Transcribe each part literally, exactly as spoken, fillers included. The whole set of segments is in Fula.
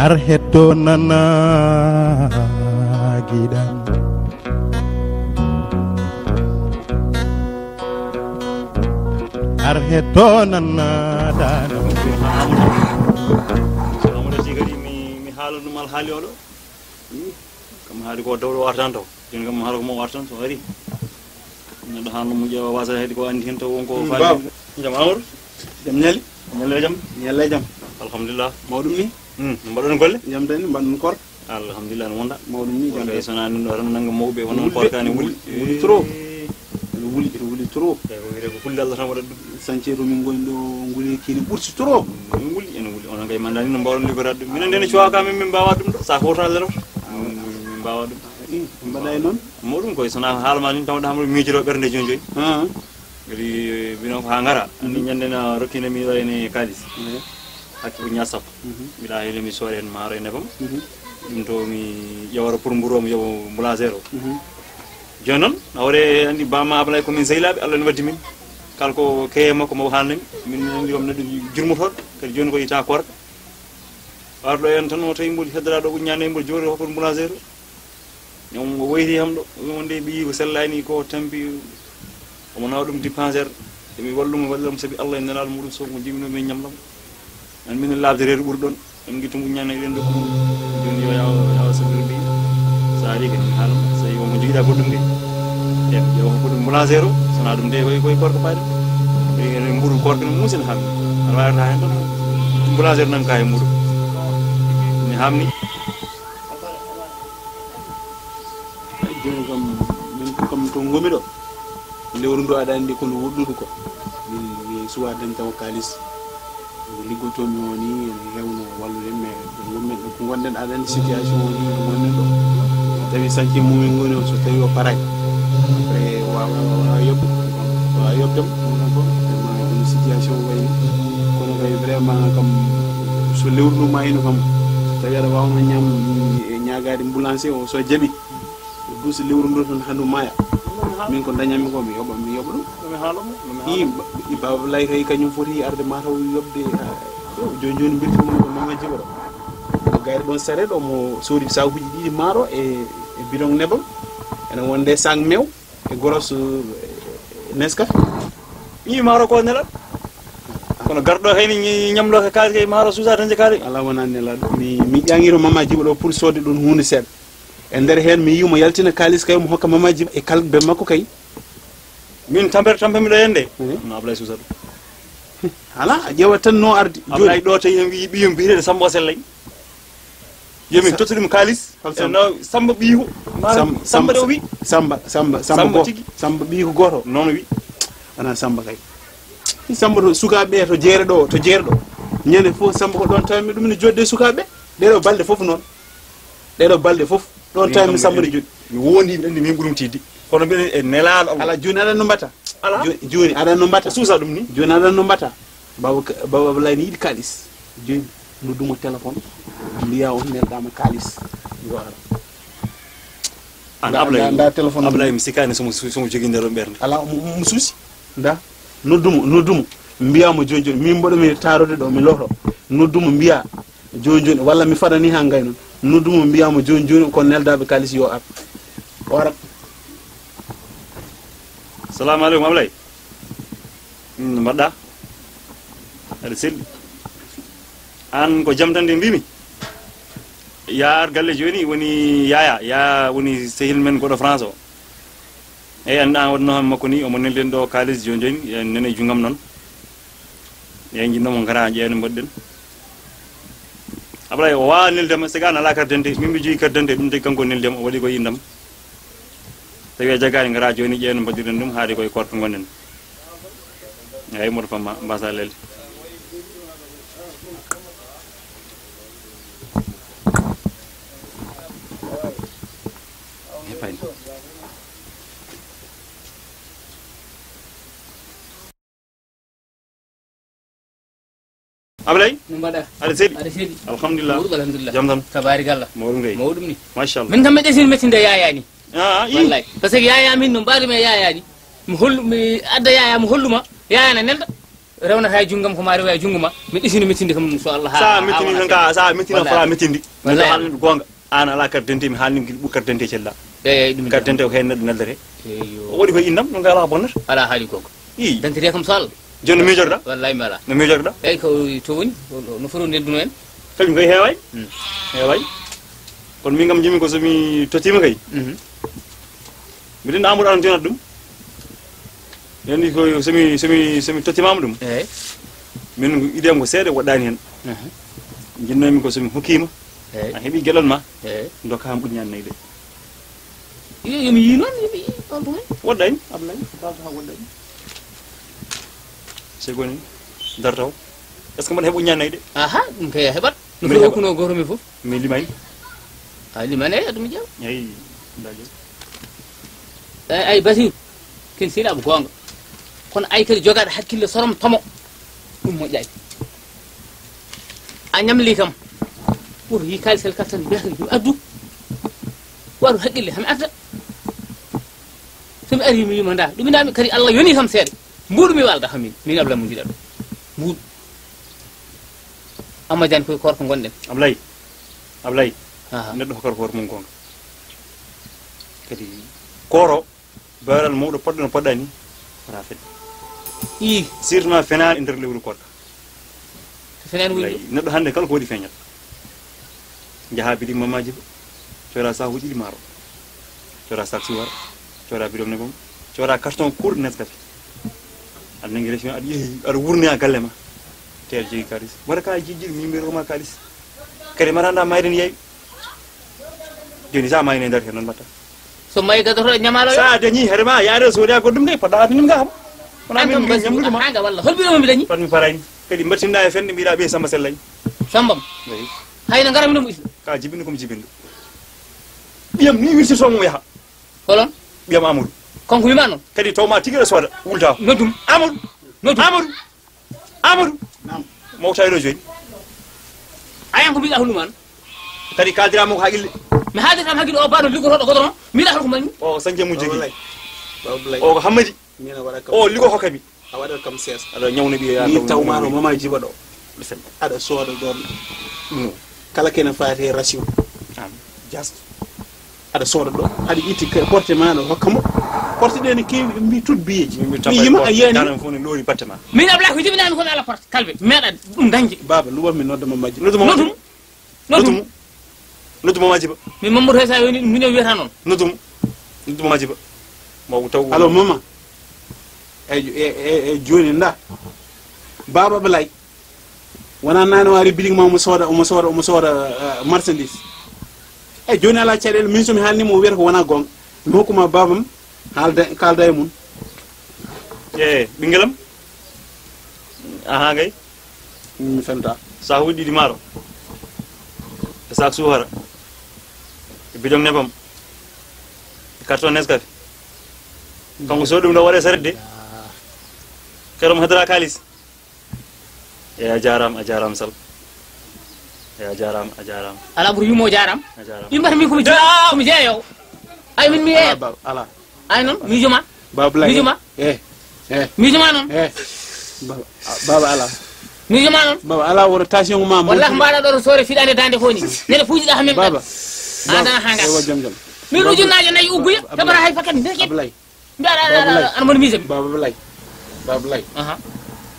Ar hetto nana giɗan. Ar hetto nana dana. Amadou, Amadou, kadi mi, mi haala ɗum alhaali oɗo. Kam haali ko dawɗo wartan taw. Jooni kam haala ko mo wartan so ari. Neɗɗo haalno mo ƴeewa wasa heedi ko andi hen taw wonko faali. Jam Amadou. Jam ñali. Ñalle jam. Ñalle jam. Alhamdulillah. Mawɗum ni. Hmm, no mbaɗon golle? Jam tani, mbaɗon koor? Alhamdulillah, no wonda. Mawɗum ni, jam tani. Sona ɗum ɗo tan nanga mawɓe wonon koor kane wuli. Wuli trop. Ene wuli, ene wuli trop. Ko wiyete ko kulle Allah tan waɗat ɗum. Sañce to min ngoni ɗo nguli kini ɓurti trop. Ene wuli, ene wuli. Onon kay manda ni no mbawɗon liggorade ɗum. Minen de no cuwa ka min min mbawa ɗum ɗo. Sa ko tan lero. Min mbawa ɗum. Mbaɗa e noon. Mawɗum koy sona haalma ni tawɗa hamɗo miijoro ɓernde joni joni. Kadi mbino ko ha ngara. Andi ñande na rokkina mi ɗo ene kalis. Hakke ko ñaar sappo. Mbiɗa heli mi soore hen maaro e nebam. Ɗum to mi ƴewata pour mburu o mi yoɓa boulangère o. Joni noon, awre andi bamma Ablaye ko min sehilaɓe, Allah ne waddi min. Kala ko keye makko mo haalnami, min andi kam neɗɗo jurmotoɗo, kadi joni ko yita korka. Arɗo en tan o tawi mboɗo heddora ɗo ko ñande mboɗo jooɗo ko pour boulangère o. Ñaw mo wayti ham ɗo, o wonde ɓiyi ko sellani ko tampi, omo nawa ɗum dispensaire. Emi wallumo wallam sabi Allah e nelaɗo muɗum so ko jibino min ñamlam. An min labde reedu ɓuri ɗon. En gittu ngun ñande eɗen ɗo ɗum. Joni yo yaw yaw sabir bi. Sa ari kadi haala so yi wonko jogida goɗɗum ke. Em yo ko ɗum boulangère o, sana ɗum de koy koy korko paade. Ɓe en mburu korko no musin hamni. Aɗa wawata hen tan. Boulangère nan ka e muɗum. Mi hamni. Ay, jooni kam, min kam to ngomi ɗo. Lewru ndu aɗa anndi ko ndu woɗɗudu ko. Min, mi suwa dañtawo kaalis. Nde liggotoomi o ni, ene heewno wallude, mais ɗo ngonmi-, ɗo ko ngonɗen aɗa anndi situation o ni, ɗo ngonɗen ɗo. So tawi sañce mumen ngoni o, so tawi o paray. Après, wa-, wa-, wa-, wa yoɓ-, wa yoɓdem. Vraiment, kono situation o wayni. Kono kay, vraiment, kam, so lewru ndu mayino kam, so tawi aɗa waawno ñaam-, e ñaagaade boulanger o, so jaɓi. Duusi lewru ndu tan handu maaya. Min ko dañanmi ko mi yoɓa, mi yoɓa ɗum. No mi haala mo, no mi haala. Ii, ba-, i Baba Lay kay kañum foti arde mataw yoɓde, ah, jooni jooni mbirti mum ko Mama Jiba ɗo. Ko gayre ɗon sare ɗo mo soodi sakuji ɗiɗi maaro e, e bidon nebam. Ene wonde sac mew e goros, eh, Nescafe. Ii, maaro ko nela. Kono garɗo kay ni ñamlo ka kaali kay maaro suusa tan je kaali. Ala wona nela ɗum. Mi, mi ƴaŋiro Mama Jiba ɗo pour soode ɗum huunde seeɗa. E nder heen, mi yii mo yaltina kaalis kay, mo hokka Mama Jiba e kalbe makko kay. Min tampere tampe miɗo yende. Mhm. No Ablaye Suusa ɗum. Ala, a ƴeewa tan no ardi. Jooni. Ablaye ɗo tawi en wii ɓiyum biyeteeɗo Samba o sellay. Yo min Sa-, tottu ɗum kaalis. Hol Samba? E no Samba ɓiyi ko. Ma Sam-, Samba Samba, ɗo wi. Samba, Samba, Samba Samba go-, tigi. Samba ɓiyi ko gooto. Noon wi. Wona Samba kay. Samba to sukaaɓe to jeere ɗo, to jeere ɗo. Ñande fof Samba ko ɗoon tawi mi ɗum ne jodde sukaaɓe. Ɗeɗo balɗe fof noon. Ɗeɗo balɗe fof, ɗon tawi mi Samba ne jooɗi. Mi wondi, mi anndi min ɓurum tiiɗde. Kono mbiɗen e nelaaɗo Allah. Ala, jooni aɗa no mbaɗata? Ala. Jo-, jooni aɗa no mbaɗata? Suusa ɗum ni. Jooni aɗa no mbaɗata? Baba Ka-, Baba Ablaye ne yiɗi kaalis. Jooni noddumo téléphone, mbiya on nelɗama kaalis. Yo ara. An nda, Ablaye, nda, nda téléphone Ablaye, mi sikkaani somo su-, somo jogii nder ɓernde. Ala, mo, mo, mo suusi. Nda, noddumo, noddumo. Mbiya mo jooni jooni, min mboɗo mi taarode ɗo, mi looto. Noddumo mbiya, jooni jooni, walla mi fadani haa ngaynon. Noddumo mbiya mo jooni jooni, ko neldaɓe kaalis yo ar. O arat. Salamu aleykum, Ablaye. Hmm, no mbaɗɗa? Aɗa selli? An ko jam tan de mbimi? Ya ar galle jooni, woni Yaya, Yaya woni sehil men goɗɗo France o. Eyi, an ɗan waɗno han makko ni, omo nelden ɗo kaalis jooni jooni, en nani junngam noon. Eyi, jinnoomo ngara ƴeewen mbaɗɗen. Ablaye, o waawa nelde ma, siga an alaa carte d'identité, min mi jogii carte d'identité, ɗum tagi kanko nelde ma, o waɗi ko yindam. Tawi a jagaani, ngara jooni ƴeewen mbaɗɗiren ɗum, haade koye korka ngonɗen. Eyi, mboɗo famma, mbasa lelde. Eyi, fayda. Ablay? No mbaɗa? Aɗa selli? Aɗa selli? Alhamdulillah. Mawɗum, alhamdulillah. Jam tan? Tabarikalla. Mawɗum kay. Mawɗum ni. Machallah. Min kam mi ɗesini mettinde Yaya ni. Ah, ah, ii. Wallay. Parce que Yaya min no mbaɗumi e Yaya ni. Mi hollu-, mi adda Yaya, mi holluma. Yaya na nelda. Rewnata e junngam ko ma rewa e junngo ma. Mi ɗisino mettinde kam, so Allah, ha, sa ha mettini wona tan seeɗa. Ka, sa mettini. Wallahi. Fala mettinde. Wallahi. Neɗɗo haalani ɗum goonga. An ala carte d'identité, mi haalani ɗum carte d'identité cella. Eyi, eyi, ɗum. Carte d'identité ko heen neɗɗo neldete. Eyo. O waɗi koye innam, ɗum kay ala ko bonnata. Ala haali goonga. Ii. Dentité kam so Allah. Jooni no miijotoɗaa? Wallahi mi ala. No miijotoɗaa? Eyi, ko to woni? No, no foti wonde aduna en? Kañum kay heewaani. Hmm. Heewaani. Kono min kam, njimi ko so mi tottiima kay. Mhm. Mbiɗen Amadou Anne jonata ɗum. Ɓe anndi ko so mi, so mi, so mi tottimaama ɗum. Eyi. Min idem ko seeɗa waɗɗaani heen. Mhm. Njinnoomi ko so mi hokkiima. Eyi. A heɓi geɗal ma. Eyi. Ndokka ham ɓuri ñaan nayi de. Iyo, yo mi yii noon, yo mi yii ɗoon ɗum en. Waɗɗaani, Ablaye, darta ha waɗɗaani. Sey ko ni, darta o. Est-ce que mbaɗa heɓo ñaan nayi de? Aha, ɗum kay a heɓat. No mbiɗa heɓa. Foti hokkuno gooto men fof. Mi limaani. A limaani, eyi, aɗa mi ƴeewa. Eyi, ndaa jam. Eyi, ay, Basiru, ken sehilaaɓe goonga. Kono ay kadi jogaaɗo hakkille sorom tomo, ɗum moƴƴaani. A ñamli kam. Woto yi kaalis el kattan mbiyata mi addu. Waɗu haqqille, hami adda. So mi ari mi wiima ndaa, ɗum ina mi kadi Allah yoni kam seeɗa. Mbuuɗu mi walda hami, min Ablaye mo njiɗa ɗo. Mbuuɗu. Amma jani koye korko ngonɗen. Ablaye. Ablaye. Aha. Neɗɗo hokkata hoore mum goonga. Kadi kooro, bawral mawɗo poɗɗo no poɗɗa ni, wona fedde. Ii. Surtout ma fenaani e nder lewru koorka. So fenaani woni ɗum? Neɗɗo hannde kala ko waɗi feeñat. Njaha biɗi mamaji ba. Coora sakuuji ɗiɗi maaro. Coora sak suwara. Coora bidon nebam. Coora carton court Nescafé. Aɗa nangi région, aɗa yehi, aɗa wurni a galle ma. Te aɗa jogii kaalis. Wara ka jijjiɗi mi mbiyata ko ma kaalis. Kadi mbaɗa annda mayde ni yeewi. Jooni sa mayni e nder heen noon mbaɗta. So mayi gadotoɗo ñamaalo yo? Sa dañi hoore ma yaade soodi a goɗɗum kay, poɗɗa addude ɗum ga kam. Wona an min kam mbasi ñamlude ma. An ga walla hol ɓiɗo mo mi dañi? Fat mi parani. Kadi mbattinɗa e fende mbiɗa ɓiye Samba Sellay. Sambam? Eyi. Hayno ngaram ino mo isla? Ka jibinɗo komi jibinɗo. Ɓiyam ni wirtirto mo yaha. Holon? Ɓiyam Amadou. Kanko wima noon? Kadi taw ma tigi ɗo sooda, wulta. Noddum. Amadou. Noddum. Amadou. Amadou. Naam. Mawta e ɗo jooni. Ayan ko mbiɗa holluman? Kadi kaldirama ko haqqille. Mi haaldirtama haqqille, o baɗo liggotoɗo godoron. Mbiɗa holko mbaɗmi? O sañje mum jogii. Wallay. Wallay. O ko Hammadi. Min a waɗa kam. O liggo hokkami. A waɗat kam sees. Aɗa ñawna ɓiye ya. Mi tawmano mama jiba ɗo. Listen. Aɗa sooda ɗon. Ɗum. Kala kene faati e ration. Am. Just. Aɗa sooda ɗo. Aɗa itti ka-, porte ma ɗo hokka mo. Porte ɗe ne keewi, mi tout biyeji. Mi, mi yima a yani. Kanan fof ne loori batte ma. Min Ablaye ko jibinami kono ala porte. Kalbe. Meɗa ɗum dañde. Baba, luwa mi nodda mo majji. Noddu mo. Noddu mo. Noddu mo. Noddu mo Madiba. Mi Mamadou Hesa woni ɗum muño wiyata noon. Noddu mo. Noddu mo Madiba. Mo taw. Allo, mama. E, e, e, e jooni nda. Baba Ablaye. Wona nane o ari biɗig ma omo sooda, omo sooda, omo sooda, eh, marchandise. E jooni ala caɗeele, min so mi haalni mo o wiyata ko wona goonga. Mi hokkuma babam, haalda, kalda e mum. E ɓingelam. Aha kay. Mi fenta. Sahuuji ɗiɗi maaro. E sac suukara. E bidon nebam. E carton Nescafé. Kanko so ɗum ɗo waɗe saret de. Keɗom hedora kalis. E a jaaraama, a jaaraama Sal. E a jaaraama, a jaaraama. Ala ɓuri yummo jaaraama. A jaaraama. Imbata min komi jeeyo, komi jeeyo. Ay min mi yeeyo. Ala, ala. Ay noon, miijo ma. Baba Ablaye. Miijo ma. Eh, eh. Miijo ma noon. Eh. Baba, baba ala. Miijo ma noon. Baba ala, woto tension ma. Wallahi mbaɗa ɗo to soore fiɗande dande ko ni. Nene fuuji ɗa hamin. Baba. Adana hanga. Ewa jam jam. Mi rujunaje nayi ugguya, tabara hay fakat ndeke. Ablaye. Mbiɗa, aɗa, aɗa, aɗa, aɗa moni miijo mi. Baba Ablaye. Baba Ablaye. Aha.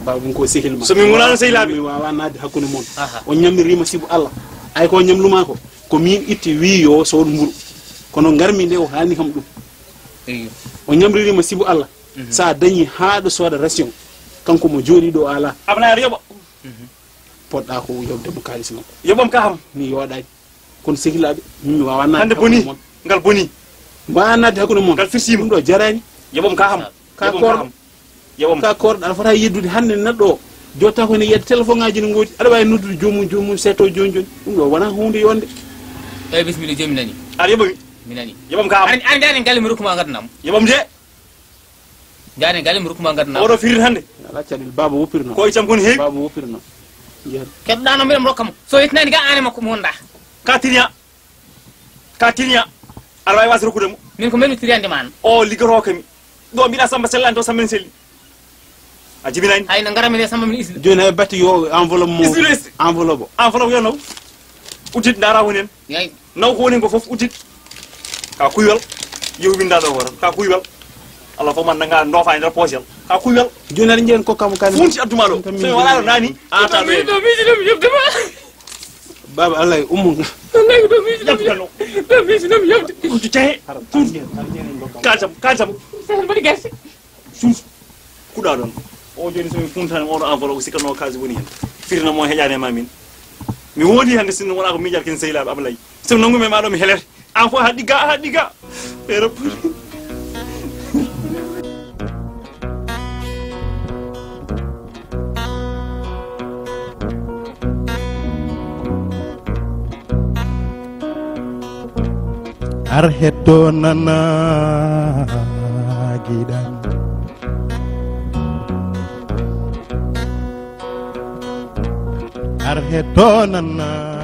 Baba mum ko sehil ma. So min wonano sehilaaɓe. Mi wawa nadde hakkunde mon. Aha. O ñamlirima sibu Allah. Ay ko ñamluma ko. Ko min itti wi yo soodu mburu. Kono ngarmi nde o haalni kam ɗum. Eyo. O ñamririma sibu Allah. Mhm. Sa dañi haa ɗo sooda ration. Kanko mo jooɗi ɗo ala. Ablaye aɗa yoɓa. Mhm. Poɗɗa ko yoɓde mo kaalis makko. Yoɓam ka ham. Mi yoɗani. Kono sehilaaɓe, min mi wawa nadde. Hannde boni, ngal boni. Wawa nadde hakkunde mon. Ngal firsiima. Ɗum ɗo jarani. Yoɓam ka ham. Ka yoɓam ka korɗo. Yoɓam. Ka korɗo, aɗa fota yeddude hannde neɗɗo o. Jotta ko ne yedda téléphone ngaji ne ngoodi. Aɗa wawi noddude jomum, jomum seeto joni joni. Ɗum ɗo wona hunde yonde. Eyi, bisimilla, joni mi nani. Aɗa yoɓami. Mi nani. Yoɓam ka ham. Aɗa, aɗa, aɗa galle mi rokkuma ngaddanam. Yoɓam de. Jaaɗen galle mi rokkuma ngaddanam. Oɗo firin hannde. Ala caɗel, baba woppirno. Ko itam kon heewi. Baba woppirno. Jeex. Keɗɗa no mbiɗa mi rokka mo. So yettinani ga ane makko mo wonda. Ka tiriya. Ka tiriya. Aɗa wawi wasa rokkude mo. Min ko mbeɗa mi tiriyande ma an. O liggoto kami. Ɗo mbiɗa Samba Selli, an to Samba en Selli. A jibinani? Ay, na ngara mi ne sama min isla. Joni hay batte yo enveloppe mo. Isla, isla. Enveloppe o. Enveloppe yo naw. Uddit, ndaara woni hen. Yay. Naw ko woni ko fof, uddit. Ka kuywal. Yew winda ɗo ko tan. Ka kuywal. Allah fof man nanga ndofa e nder poosel. Ka kuywal. Joni aɗa jeen ko kam kan. Funti adduma ɗo. So mi wala ɗo nani. A ta ɗo. Ɗo miiji ɗum yobde ma. Baba Allah e ummu. Wallahi ɗo miiji ɗum. Yabta no. Ɗo miiji ɗum yobde. Ko tahe. Ka jam, ka jam. Sehel mbaɗi gasi. Suus. Kuɗa ɗon. O joni so mi funtani oɗo enveloppe, sikkanno kaji woni hen. Firna mo heƴani e ma min. Mi wodi hande sinno wona ko miijal ken sehilaɓe Ablaye. So nangu me ma ɗo mi helete. An fof haɗi ga, haɗi ga. Feere puri. Ar hetto nana giɗam. Ar hetto nana